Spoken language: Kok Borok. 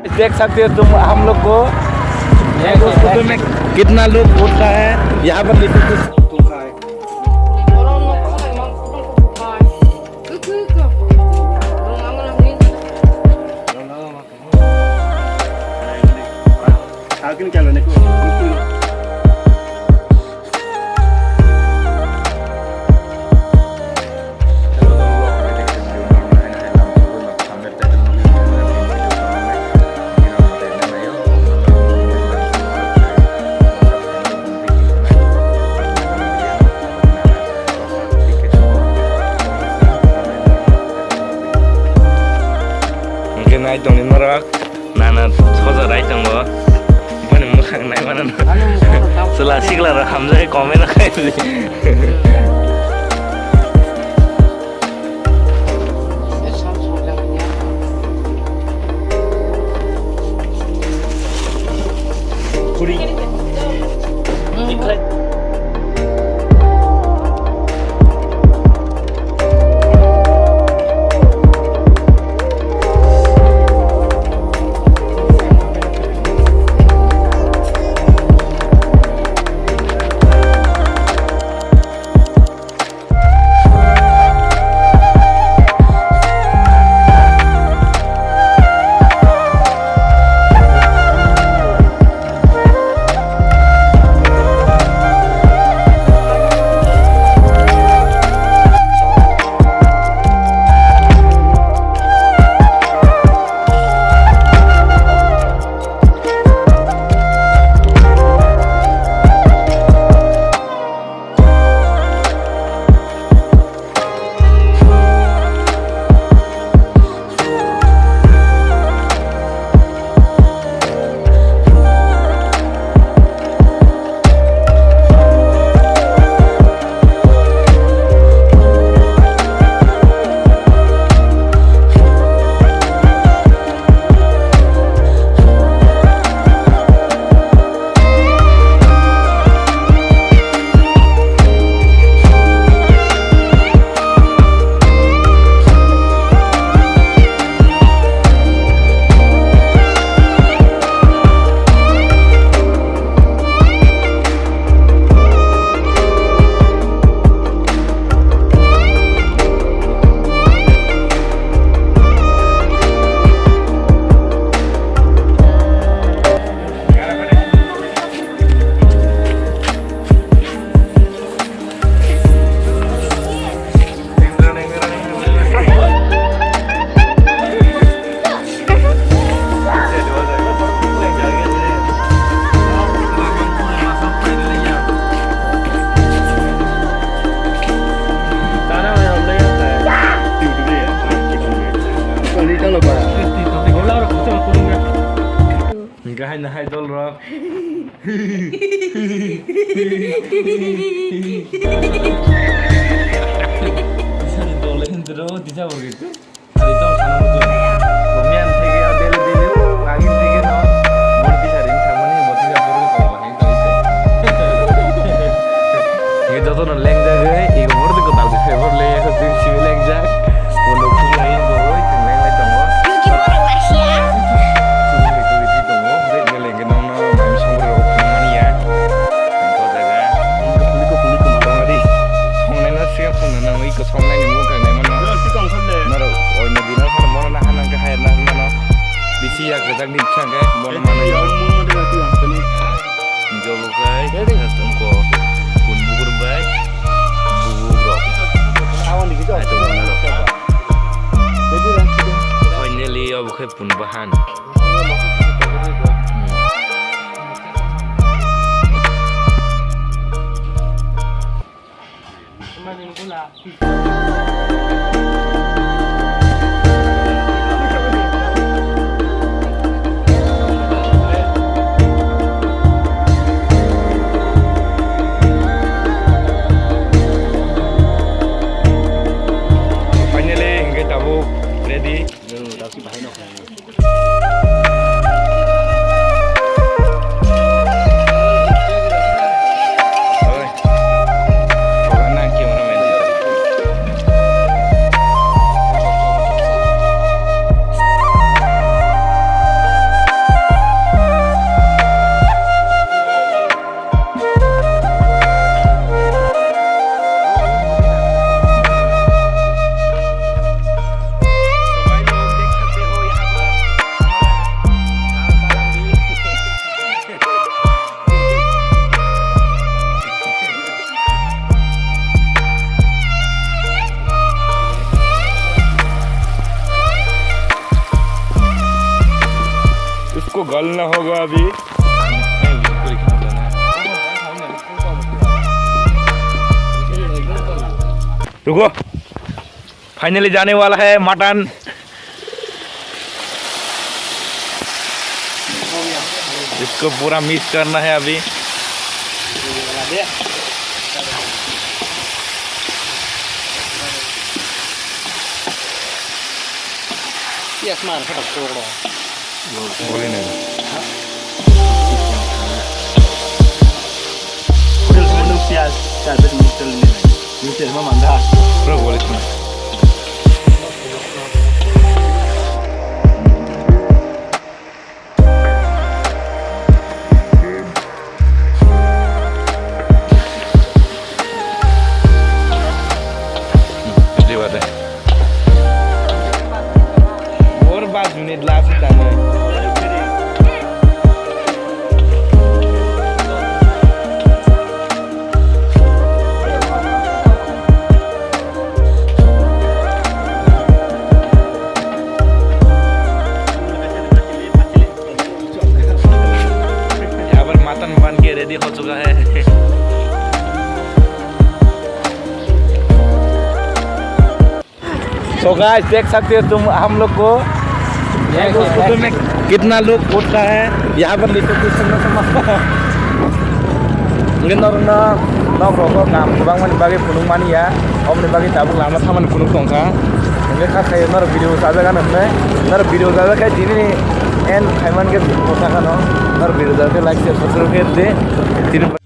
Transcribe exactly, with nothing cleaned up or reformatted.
देख सकते हो तुम हम लोग को, ये उस फोटो में कितना लोग उठता है, यहाँ पर लिखो कुछ। Hwnkhe nai tongni norok, nana soja rai tongo. Boni mwkhang nai mano. Chwla sikla rok hamjak comment rok khai. Hingke hai no hai dol rok. Tisani dol le hindro, tisa bo gitu. Hari tong sana mutu. Bumian theke o dele dele, lagin theke no. Mon kisa ring samani, boti ka buru ko, hing tong ise. Hingke joto no lengjak oi, ego buru ko dal de, buru le, ko twi sibi lengjak. Bono khum lai, bo oi, thung leng lai tongo. Chubui tubui di tongo, bek beleng. Nokno mai songri rok phunukmani ya. Tongkha jaga. Tongmadi. Songnaino siya phunuknani iko songnaini mung kang naimano. Norok oino dino phano mono naha nangkhe hayar naharmano. Bisi yak rwjakni bwsakhe bono manwi. Jobo khai tongkho kun bukur bai bubuk rok. Finally obo khai pun bahan. Finally, hingke tabuk ready. को गलना होगा अभी। रुको, finally जाने वाला है मटन। इसको पूरा मिस करना है अभी। Yes, man, खटक छोड़ो। बोले नहीं। प्याज, प्याज, मिर्च नहीं। मिर्च में मंगा। Bro, बोले सुन। Dewade. Bor ba junit lasi tane. यहाँ पर मटन बन के रेडी हो चुका है। So guys, देख सकते हो तुम हम लोग को। ये उस फोटो में कितना लोग उठता है, यहाँ पर लिखो कुछ समझ समझ। Hingke norokno nok rogo kam kwbangmani bagwi phunukmani ya, oboni bagwi tabuk lama thamani phunuk tongkha. Hingke kha khayo norok video chajak ano hwnwi, norok video chajak khe tini end khaiman khe bwsakano, norok video chajak khe like share subscribe khe di. Tini